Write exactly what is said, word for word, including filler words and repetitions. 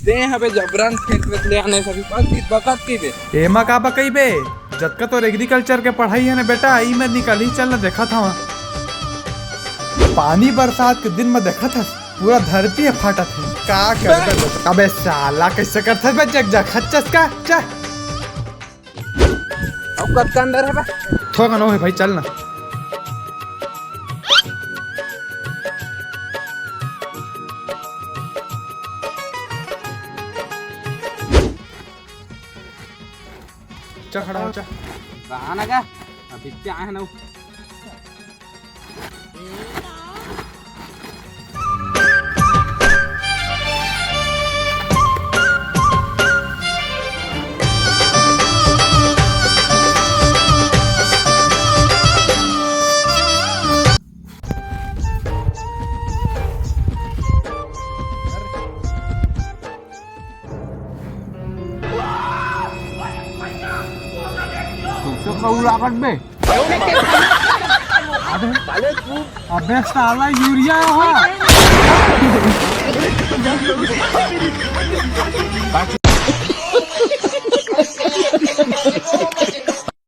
दे हवे जबरन खेत में ले आने सभी बकत बकत की बे। एमा का बकई बे? जतका तोर एग्रीकल्चर के पढ़ाई हे ना बेटा, ई में निकल ही चल ना देखत हवा। पानी बरसात के दिन में देखत हस, पूरा धरती हे फाटत हे। का करबे बे? अबे साला, कैसे करत हस बे? जग जग खच्चस का? चा। अब कब के अंदर हे बे? थोक नो हे भाई, चल ना। चल, खड़ा हो, चल। बहाना का? अभी क्या है ना? तो कौड़ा कर बे। अबे, अबे साला यूरिया हो।